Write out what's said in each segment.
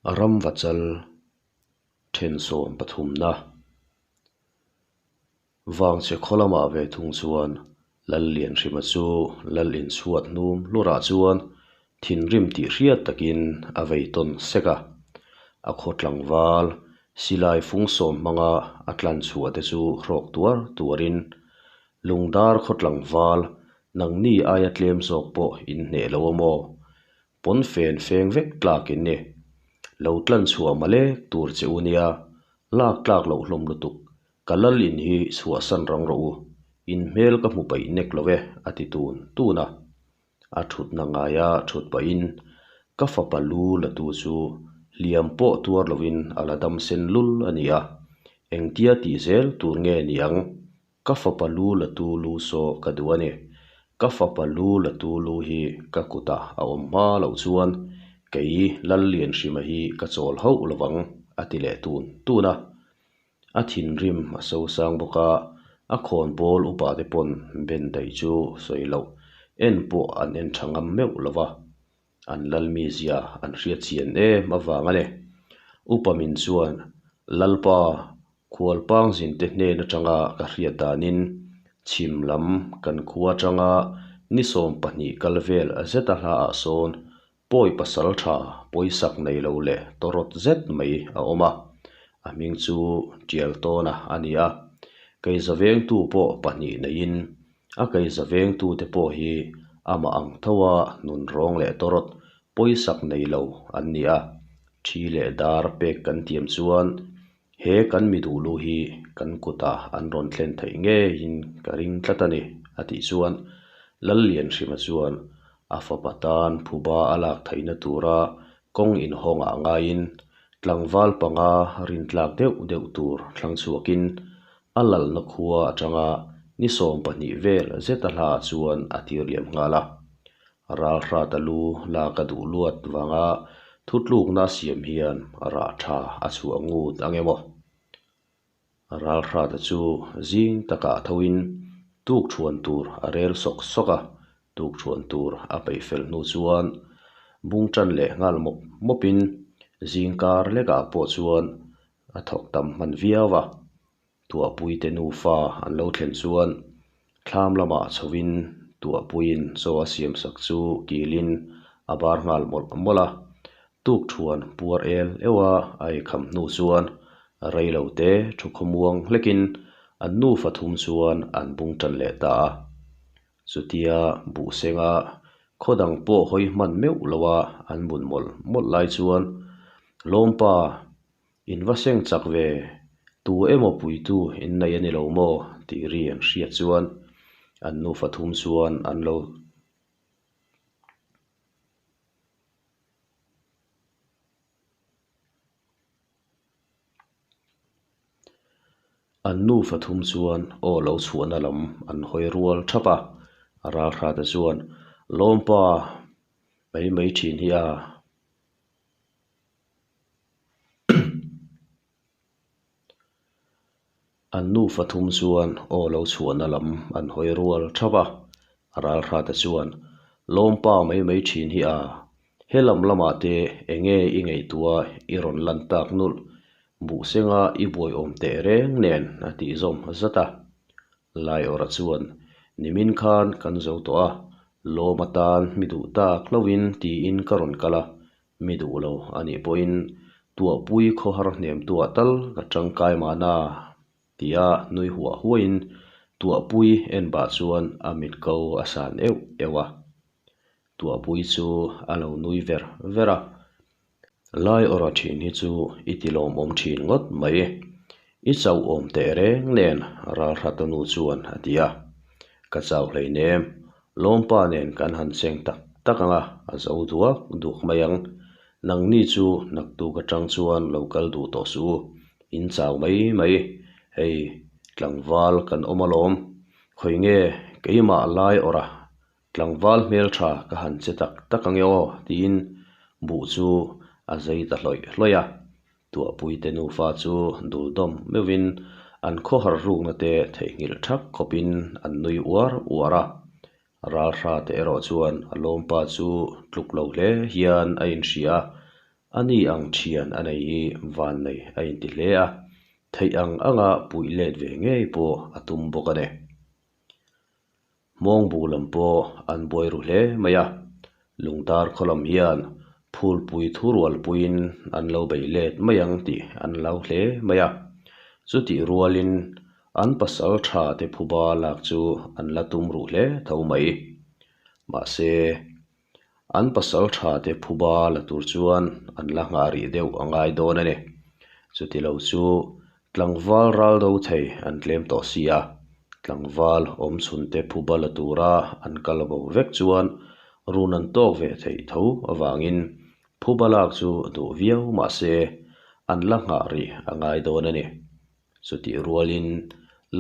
Ramvachal thensawm pathumna Vangchhe khaw lamah ve thung chuan Lallianhrima chu Lal inchhuat hnum hlurah chuan thinrim tih hriat takin a vei tawn sek a. A khaw tlangval silai fung sawm hmanga a tlan chhuah te chu hrawk tuar tuarin Lungdar khaw tlangval nangni aia tlem zawk pawh in hneh lo a maw? Pawn fen feng vek tlak in ni. Lo tlan chhuah malek tur che u nia, lak tlak loh hlawm lutuk. Ka lal in hi chhuahsan rang rawh u, in hmel ka hmu paih nek lo e, a ti tun tun a. A thutna ngaia thut pahin ka fapa lu la tu chu hliam pawh tuar loin a la dam sen lul a ni a, engtia tih zel tur nge ni ang? Ka fapa lu la tu lu saw ka duh a ni. Ka fapa lu la tu lu hi ka kutah a awm hma loh chuan kei Lallianhrima hi ka chawl hauh lovang, a ti leh tun tun a. A thinrim a sosang bawk a, a khawnbawl upa te pawn ben daih chu sawi loh en pawh an en tha ngam meuh lo va, an lalmizia an hriat chian em avang a ni. Upa min chuan, Lalpa, khualpang zinte hnen atanga ka hriat danin chhim lam kan khua atanga ni 20 kal vel zeta hlaah sawn Pawi pasal tha pawisak nei lo leh tawrawt zet mai a awm a, a hming chu Tialtawna a ni a. Keiza vengtu pawh pahnih neiin a keiza vengtute pawh hi amah ang thoa nun rawng leh tawrawt pawisak nei lo an ni a. Thi leh dar pek kan tiam chuan he kan mi duhlu hi kan kutah an rawn thlen theih ngeiin ka ring tlat a ni, a tih chuan Lallianhrima chuan A fapa tan phuba a lak theihna tura kawng inhawngah ngaiin tlangval panga rintlak deuh deuh tur thlang chhuakin a lalna khua atanga ni 20 vel zeta hlaah chuan a tir liam nghal a. Ralhrata lu lak a duh luat vanga thutlukna a siam hian rah tha a chhuah ngut ang emaw? Ralhrata chu zing takah thoin tuk thuan tur a rel sawk sawk a, tuk thuan tur a peih fel hnu chuan bung tan leh nghal mawp mawpin zing kar lekah pawh chuan a thawk tam hman viau a. Tuahpuite nufa an lo thlen chuan thlam lamah chhoin Tuahpuiin chaw a siamsak chu kilin a bar nghal mawlh mawlh a. Tuk thuan puar el euh a a eikham hnu chuan rei lo te thu khawmuang hlekin an nufa thum chuan an bung tan leh ta a. Chutia buhsenga khaw dang pawh hawi hman meuh lo a an bun mawlh mawlh lai chuan Lawmpa in va seng chak ve, tu emaw puitu in nei a ni lo maw tih ri an hriat chuan an nufa thum chuan an lo An nufa thum chuan aw lo chhuahna lam an hawi rual thap a, Ralhrata chuan Lawmpa mai mai thin hi a. An nufa thum chuan aw lo chhuahna lam an hawi rual thap a, Ralhrata chuan Lawmpa mai mai thin hi a, he lam lamah te enge i ngaihtuah i rawn lan tak nulh, buhsenga i buai awm teh reng nen a tih zawm zat a. Laiawrha chuan nimin khan kan zo tawh a, lawm atan mi duh tak hlauhin tiin ka rawn kal a, Mi duh lo a nih pawhin tuahpui khawhar hnem tuah tal ka tangkai mahna tia nui huah huahin tuahpui en bah chuan a mit ko a san euh euh a. Tuahpui chu a lo nui ver ver a. Lai awrha thin hi chu i ti lawmawm thin ngawt mai. I chauh awm teh reng nen Ralhrata nu chuan a ti a. Ka chau hleinem, Lawmpa nen kan han cheng tak tak ang a, a zo duak duak mai ang. Nangni chu naktuk atang chuan lo kal duh tawh suh u, in chau mai mai. Hei, tlangval kan awm alawm. Khawi nge keimah lai awrh a, tlangval hmeltha ka han che tak tak ang e aw tiin buh chu a zei ta hlawih hlawih a. Tuahpuite nufa chu duldawm meuhin an khawhar rukna te theihnghilh thak khawpin an nui uar uar a. Ralhra te erawh chuan a lawmpa chu tluk lo hle hian a inhria a. Ani ang thian a nei hi vannei a inti hle a, theih ang anga puih let ve ngei pawh a tum bawk a ni. Hmawngbu lam pawh an buai ru hle mai a, Lungtar khaw lam hian phulpui thurualpuiin an lo bei let mai ang tih an lo hle mai a. Chutih rualin an pasal tha te phuba lak chu an la tum ruh hle tho mai. Mahse, an pasal tha te phuba la tur chuan an la nghah rih deuh a ngai dawn a ni. Chutilo chu Tlangval ral do thei an tlem tawh si a, tlangval awm chhunte phuba la tura an kal bo vek chuan run an tawk ve theih tho avangin phuba lak chu duh viau mah se an la nghah rih a ngai dawn a ni. Chutih rualin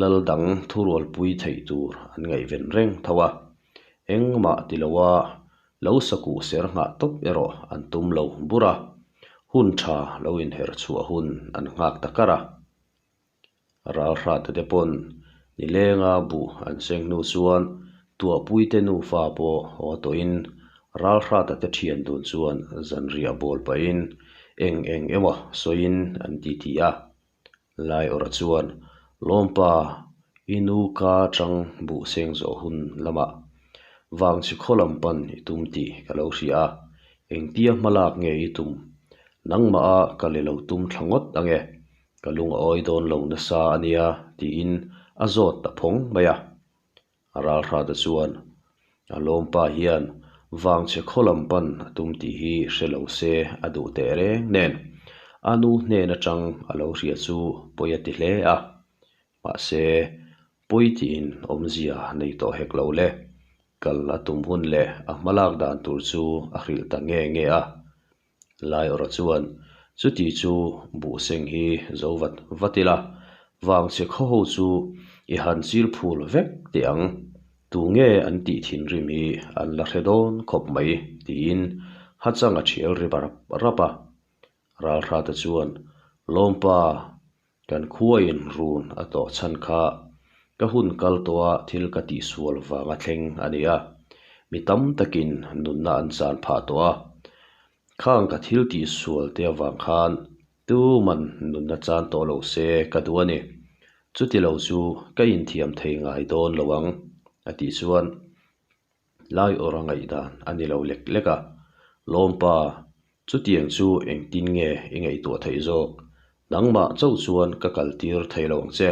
lal dang thurualpui theih tur an ngaihven reng tho a, engmah ti loa Lo sakuh ser nghah tawp erawh an tum lo bur a, hun tha lo inher chhuah hun an nghak ta kar a. Ralhrate te pawn nilenga buh an seng hnu chuan Tuahpuite nufa pawh haw tawhin Ralhrata te thian dun chuan zanriah bawl pahin eng eng emaw sawiin an titi a. Laiawrha chuan, Lawmpa, i nu ka chang buh seng zawh hun lamah vangchhe khaw lam pan i tum tih ka lo hria a, engtia hma lak nge i tum? Nangmah a ka le lo tum thla ngawt ange, ka lung a awi dawn lo nasa a nia, tiin a zawt ta phawng mai a. Ralhrata chuan, A lawmpa hian vangchhe khaw lam pan a tum tih hi hre lo se a duh teh reng nen a nu hnen atang a lo hria chu pawi a ti hle a. Mahse, pawi tiin awmzia nei tawh hek lo le. Kal a tum hun leh a hmalak dan tur chu a hrilh ta nge nge a. Laiawrha chuan, Chuti chu buhseng hi zo vat vat ila, vangchhe khaw ho chu i han chil phul vek teh ang, tu nge an tih thinrim hi an la hre dawn khawp mai, tiin hachang a thial ri rap rap a. Ralhrata chuan, Lawmpa, kan khuain run a tawh chhan kha ka hun kal tawha thil ka tihsual vanga thleng a ni a, mi tam takin nunna an chan phah tawh a, khang ka thil tihsual te avang khan tuman nunna chan tawh lo se ka duh a ni, chuti lo chu ka inthiam thei ngai dawn lo ang, a tih chuan Lai awr a ngaihdan a ni lo lek lek a, Lawmpa, chutiang chu engtin nge i ngaihtuah theih zawk? Nangmah chauh chuan ka kaltir thei lo ang che.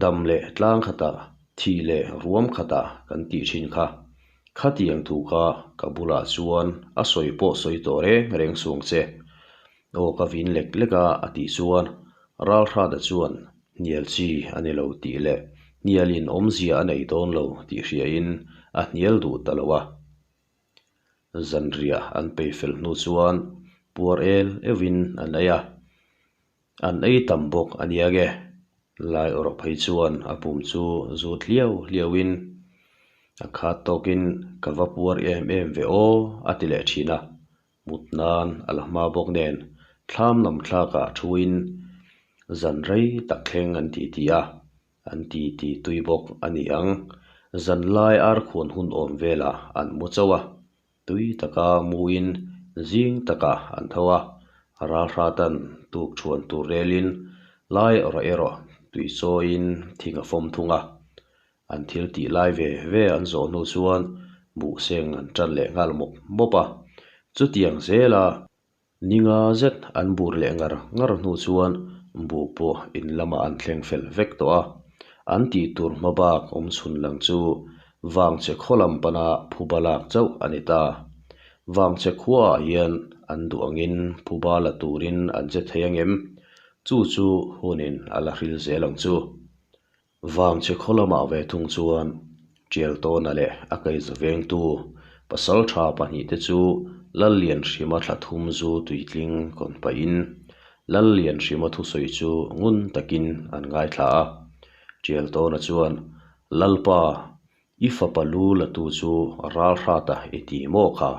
Dam leh tlang khatah, thih leh ruam khatah kan tih thin kha. Khatiang thu kha ka bulah chuan a sawi pawh sawi tawh reng reng suang che. Aw ka vin lek lek a a tih chuan Ralhrata chuan hnial chi a ni lo tih leh hnialin awmzia a nei dawn lo tih hriain a hnial duh ta lo a. Zanriah an pei fel hnu chuan puar el euhin an ei a, an ei tam bawk a nia nge. Lai awrh phei chuan a pum chu zut hliau hliauin a khat tawkin ka va puar em em ve aw a ti leh thin a. Mut nan a la hma bawk nen thlam lam thlakah thuin zan rei tak thleng an ti ti a, an ti ti tui bawk a ni ang. Zan lai ar khuan hun awm velah an mu chauh a, tui taka muin zing takah an tho a, ralhratan tuk chhuan tur relin lai erawh erawh tui chawiin thing a fawm thung a. An thil tih lai ve ve an zawh hnu chuan buhseng an tan leh nghal mawp mawp a. Chutiang zela ninga zet an bur leh ngar ngar hnu chuan buh pawh in lamah an thleng fel vek tawh a. An tih tur hma bak awm chhun lang chu Vangchhe khaw lam pana phuba lak chauh a ni ta. Vangchhe khuaah hian an duh angin phuba la turin an che thei angem? Chu chu hunin a la hril zel ang chu. Vangchhe khaw lamah ve thung chuan Tialtawna leh a kaiza vengtu pasal tha pahnihte chu Lallianhrima thla thum zu tuitling kawn pahin Lallianhrima thusawi chu ngun takin an ngaithla a. Tialtawna chuan, Lalpa, I fapa lu latu chu Ralhrata i ti maw kha?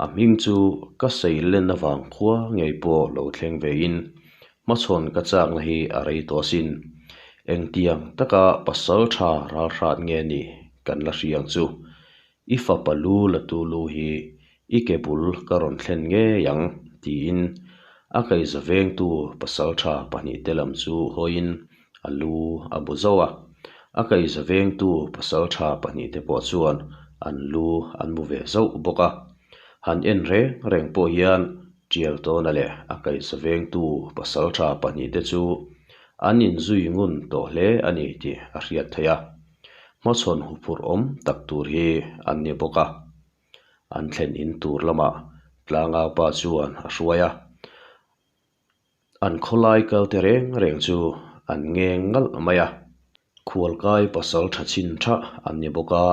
A hming chu ka seilen avang khua ngei pawh lo thleng vein hmachhawn ka chakna hi a rei tawh asin. Engtiang taka pasal tha Ralhrat nge ni kan la hria ang chu. I fapa lu latu lu hi i ke bul ka rawn thlen ngei ang tiin a kaihza vengtu pasaltha pahnihte lam chu hawiin a lu a bu zauh a. A kaihza vengtu pasaltha pahnihte pawh chuan an lu an bu ve zauh bawk a. Han en reng reng pawh hian Tialtawna leh a kaihza vengtu pasaltha pahnihte chu an inzui ngun tawh hle a ni tih a hriat theih a. Hmachhawn huphurh awm tak tur hi an ni bawk a. An thlen in tur lamah tlangaupa chuan a hruai a. An khawlai kal te reng reng chu an ngeng ngalh mai a. Khualkai pasal tha chin tha an ni bawk a,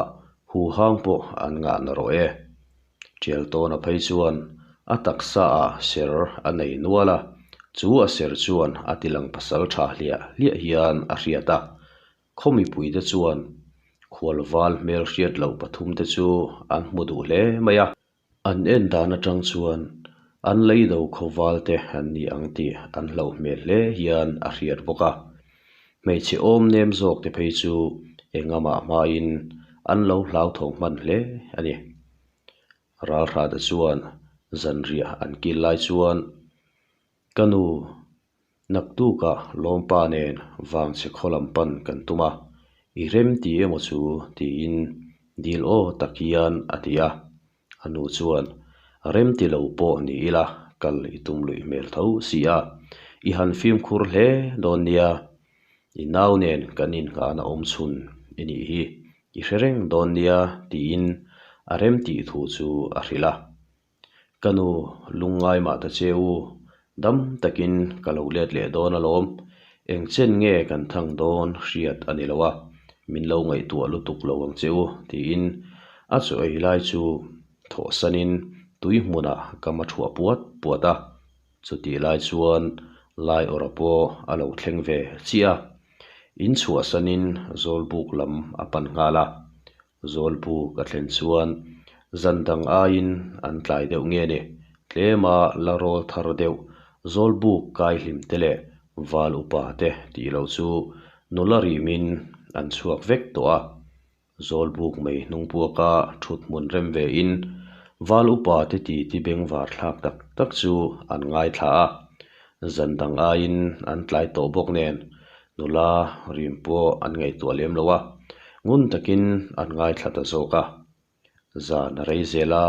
huhang pawh an ngah na rawh e. Tialtawna phei chuan a taksa ah ser a nei nual a, chu a ser chuan a tilang pasal tha hliah hliah hian a hriat a. Khaw mipuite chuan khualval hmel hriat loh pathumte chu an hmu duh hle mai a. An en dan atang chuan an leido khawval te an ni ang tih an hlauh hmel hle hian a hriat bawk a. Hmeichhe awm nem zawk te phei chu engamah hmain an lo hlauthawng hman hle a ni. Ralhrate chuan zanriah an kil lai chuan Ka nu, naktukah lawmpa nen vangchhe khaw lam pan kan tum a, i rem ti emaw chu tiin dil aw tak hian a ti a. A nu chuan, Rem ti lo pawh ni ila kal i tum luih hmel tho si a, i han fimkhur hle dawn nia, i nau nen kan inngahna awm chhun i nih hi, i hre reng dawn nia tiin a rem tih thu chu a hrilh a. Ka nu, lungngai mah ta che u, dam takin ka lo let leh dawn alawm, eng chen nge kan thang dawn hriat a ni lo a, min lo ngaihtuah lutuk lo ang che u, tiin a chaw ei lai chu thawhsanin tui hmunah ka ma thuah puat puat a, chutih lai chuan Laiawrha pawh a lo thleng ve chiah a, in chhuahsanin Zawlbuk lam a pan nghal a. Zawlbuk a thlen chuan zan dang aiin an tlai deuh nge ni? Tlema la rawl thar deuh Zawlbuk kai hlim te leh val upa te tih loh chu nula rimin an chhuak vek tawh a. Zawlbuk mai hnung puaka thut hmun rem ve in val upa te ti ti bengvar thlak tak tak chu an ngaithla a. Zan dang aiin an tlai tawh bawk nen Nula rim pawh an ngaihtuah lem lo a, ngun takin an ngaithla ta zawk a. Zan a rei zel a,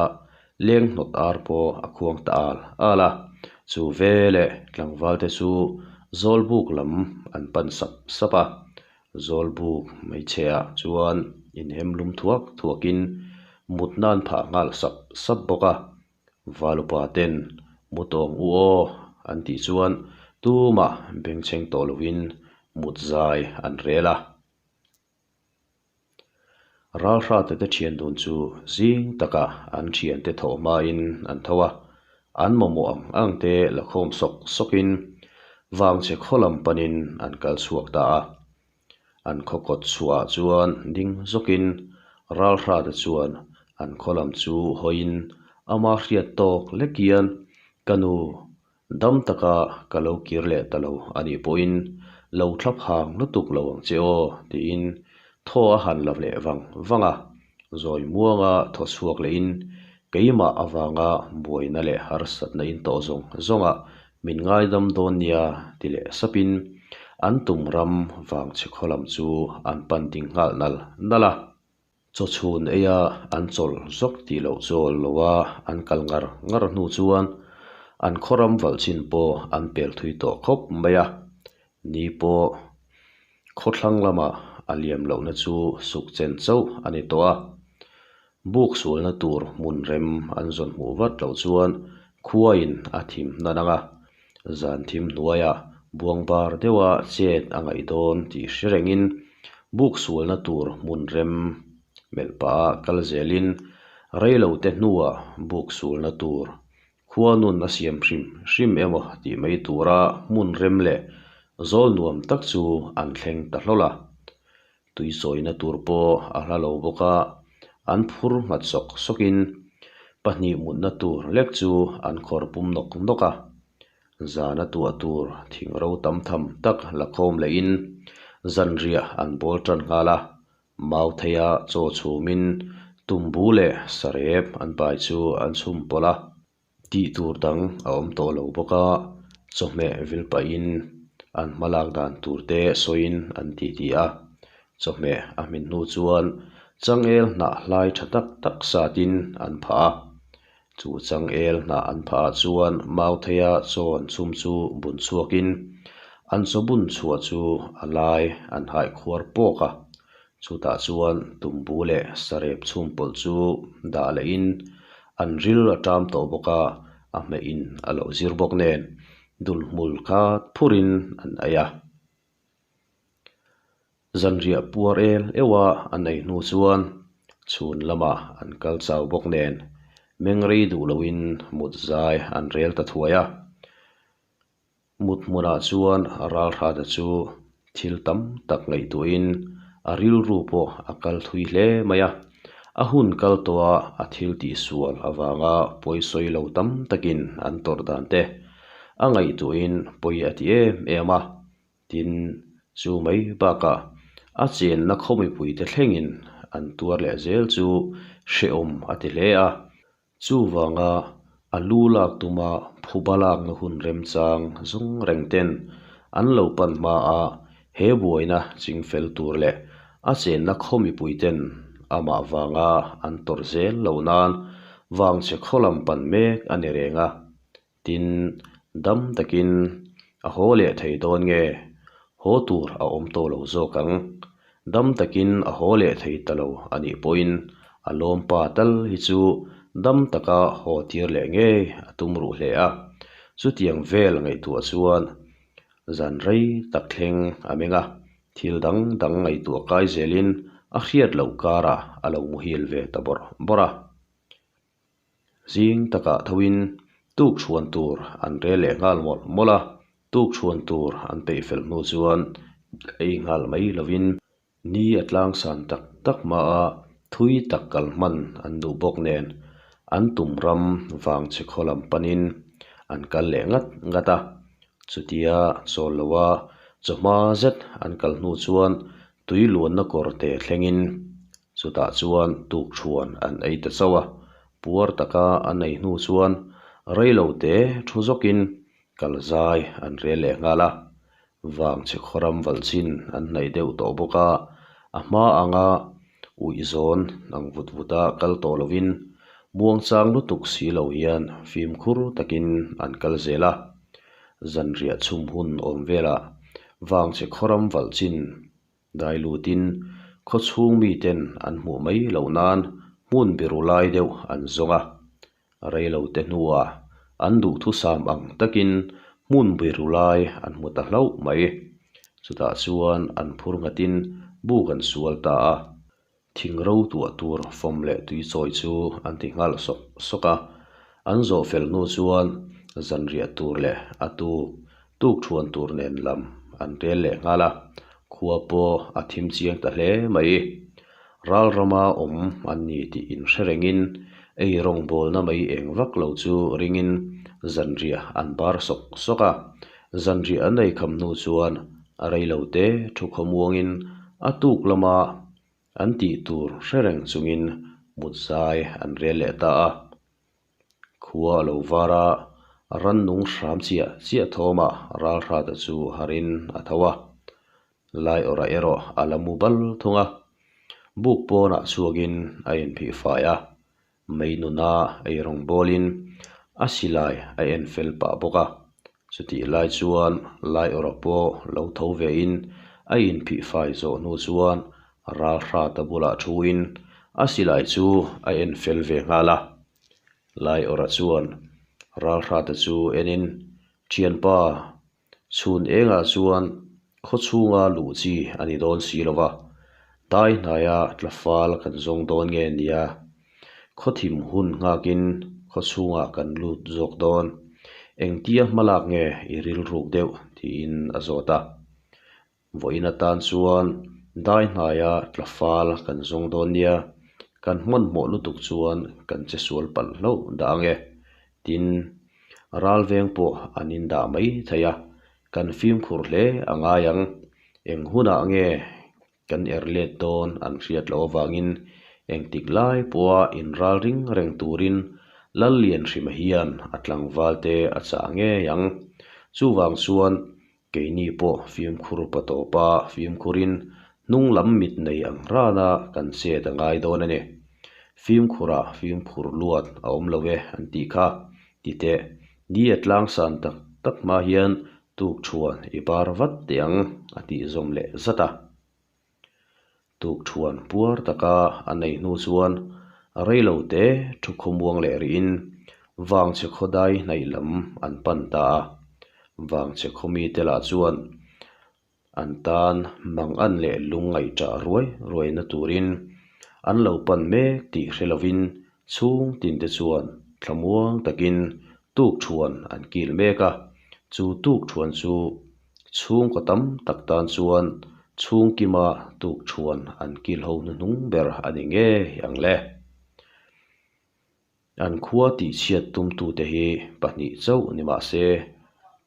leng hnawt ar pawh a khuang ta al al a. Chu veleh tlangvalte chu Zawlbuk lam an pan sap sap a. Zawlbuk hmeichheah chuan inhem lum thuak thuakin mutna an phah nghal sap sap bawk a. Valupa ten mut awng u aw an tih chuan tumah bengchheng tawh lovin mut zai an rel a. Ralhrate te thian dun chu zing takah an thiante thawh hmain an tho a, an mamawh ang ang te la khawm sawk sawkin vangchhe khaw lam panin an kal chhuak ta a. An khaw kawt chhuahah chuan ding zawkin Ralhrate chuan an khaw lam chu hawiin ama hriat tawk lek hian ka nu dam taka ka lo kir leh ta lo a nih pawhin lo thlap hang lutuk lo ang che aw tiin thaw a han la leh vang vang a, zawi muanga thaw chhuak lehin keimah avanga buaina leh harsatna in tawh zawng zawngah Min ngaidam dawn nia ti leh sapin an tum ram vang chhe khaw lam chu an pan ding nghal nal nal a. Chawchhun eia an chawlh zawk tih loh chawl loa an kal ngar ngar hnu chuan an khaw ram valh chin pawh an pel thui tawh khawp mai a. Ni pawh khawthlang lamah a liam lohna chu suk chen chauh a ni tawh a. Buk sualna tur hmun rem an zawn hmuh vat loh chuan khuain a thim hnan ang a, zan thim hnuaiah buang bar deuha chet a ngaih dawn tih hre rengin buk sualna tur hmun rem melh pah a kal zelin reilote hnuah buk sualna tur khua nun a siam hrim hrim emaw tih mai tura hmun rem leh zawl nuam tak chu an thleng ta hlawl a. Tui sawina tur pawh a hla lo bawk a, an phur nghat sawk sawkin pahnih mutna tur lek chu an khawr pum nawk nawk a. Zana tuah tur thing ro tam tham tak la khawm lehin zanriah an bawl tan nghal a, mau theia chaw chhumin tumbu leh sarep an pai chu an chhum pawlh a. Tih tur dang a awm tawh lo bawk a, chawhmeh vil pahin an hmalak dan tur te sawiin an titi a. Chawhmeh a hmin hnu chuan changel hnah hlai tha tak tak satin an phah a. Chu changel hnah an phah ah chuan mautheia chaw an chhum chu bun chhuakin an chaw bun chhuah chu a lai an haih khuar pawk a. Chutah chuan tumbu leh sarep chhum pawlh chu dah lehin an ril a ṭam tawh bawk a, a hmeh in a lo zir bawk nen dulhmul kha phurin an ei a. Zanriah puar el euh a an ei hnu chuan chhun lamah an kal chau bawk nen mengrei duh loin mut zai an rel ta thuai a. Mut hmunah chuan Ralhrata chu thil tam tak ngaihtuahin a rilru pawh a kal thui hle mai a. A hun kal tawha a thil tihsual avanga pawisawi lo tam takin an tawrh dan te a ngaihtuahin pawi a ti em em a. Tin, chu mai bakah a chenna khaw mipuite thlengin an tuar leh zel chu hrehawm a ti hle a. Chuvanga a lu lak tuma phuba lakna hun remchang zawng reng ten an lo pan hma a, he buaina chingfel tur leh a chenna khaw mipui ten amah vanga an tawrh zel loh nan vangchhe khaw lam pan mek a ni reng a. Tin, dam takin a haw leh thei dawn nge? Haw tur a awm tawh lo zawk ang. Dam takin a haw leh thei ta lo a nih pawhin a lawmpa tal hi chu dam taka haw tir leh ngei a tum ruh hle a. Chutiang vel ngaihtuah chuan zan rei tak thleng a meng a, thil dang dang ngaihtuah kai zelin a hriat loh karah a lo muhil ve ta bawrh bawrh a. Zing takah thoin tuk chhuan tur an rel leh nghal mawlh mawlh a, tuk chhuan tur an peih fel hnu chuan ei nghal mai lovin ni a tlangsan tak tak hma a thui tak kal hman an duh bawk nen an tum ram vang chhe khaw lam panin an kal leh ngat ngat a. Chutia chawl loa chawhma zet an kal hnu chuan tui luanna kawr te thlengin Chutah chuan tukṭhuan an ei ta chauh a, puar taka an ei hnu chuan reilo te thu zawkin kal zai an rel leh nghal a. Vangchhe khawram valh chin an hnaih deuh tawh bawk a, a hma anga uih zawn ang vut vuta kal tawh lovin muangchang lutuk si lo hian fimkhur takin an kal zel a. Zanriah chhum hun awm velah Vangchhe khawram valh chin Dai lutin khaw chhung miten an hmuh mai loh nan hmun biru lai deuh an zawng a, reilo te hnuah an duhthusam ang takin hmun biru lai an hmu ta hlauh mai. Chutah chuan an phur nghatin buk an sual ta a, thing ro tuah tur fawm leh tui chawi chu an ti nghal sawk sawk a, an zawh fel hnu chuan zanriah tur leh a tuk Tuk thuan tur nen lam an rel leh nghal a, khua pawh a thim chiang ta hle mai. Ral rama awm an ni tih inhre rengin ei rawngbawlna mai eng vak lo chu ringin zanriah an bar sawk sawk a. Zanriah an ei kham hnu chuan a reilo te thu khawmuangin a tuk lama an tih tur hre reng chungin mut zai an rel leh ta a. Khua a lo var a, rannung hram chiah chiah thawmah Ralhrata chu harin a tho a. Laiawrha erawh a la mu bal thung a, buk pawnah chhuakin a inphih fai a, mei nuna ei rawng bawlin a silai a en fel pah bawk a. Chutih lai chuan Laiawrha pawh lo tho vein a inphih fai zawh hnu chuan Ralhrata bulah thuin a silai chu a en fel ve nghal a. Laiawrha chuan Ralhrata chu enin, Thianpa, chhun engah chuan khaw chhunga luh chi a ni dawn si lo va, dai hnaia tla fal kan zawng dawn nge nia? Khaw thim hun nghakin khaw chhungah kan lut zawk dawn. Engtia hmalak nge i rilruk deuh? tiin a zawt a. Vawiin atan chuan dai hnaia tla fal kan zawng dawn nia, kan hmanhmawh lutuk chuan kan che sual palh hlauh dah ang e. Tin, ral veng pawh an indah mai thei a, kan fimkhur hle a ngai ang. Eng hunah nge kan er let dawn an hriat loh avangin engtik lai pawha inral ring reng turin Lallianhrima hian a tlangvalte a chah ngei ang. Chuvang chuan keini pawh fimkhur patawpa fimkhurin hnung lam mit nei ang rana kan chet a ngai dawn a ni. Fimkhurah fimkhur luat a awm lo e an tih kha. Titeh, ni a tlangsan tak tak hma hian tukṭhuan i bar vat teh ang a tih zawm leh zat a. Tukṭhuan puar taka a nei hnu chuan rei lo te thu khawmuang leh rihin Vangchhe khawdai hnaih lam an pan ta a. Vangchhe khaw mite lah chuan an tan mang an leh lung ngaihṭah ruai ruaina turin an lo pan mek tih hre lovin chhung tinte chuan thlamuang takin tukṭhuan an kil mek a. Chu tukṭhuan chu Chhungkaw tam tak tan chuan chhungkima tukṭhuan an kil ho hnuhnung ber a ni ngei ang le. An khua tihchhiat tumtute hi pahnih chauh ni mah se,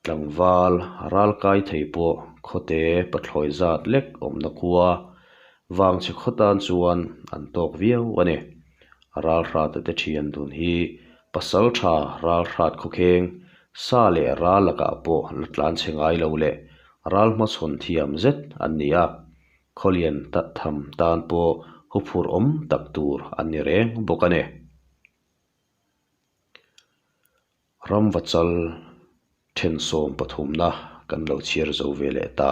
tlangval ral kai thei pawh khawte pathlawi zat lek awmna khua vangchhe khaw tan chuan an tawk viau a ni. Ralhrata te thian dun hi pasal tha ralhrat khawkheng sa leh ral lakah pawh la tlan chhe ngai lo leh ral hmachhawn thiam zet an ni a, khawlian tham tan pawh huphurh awm tak tur an ni reng bawk a ni. Ramvachal thensawm pathumna kan lo chhiar zo ve leh ta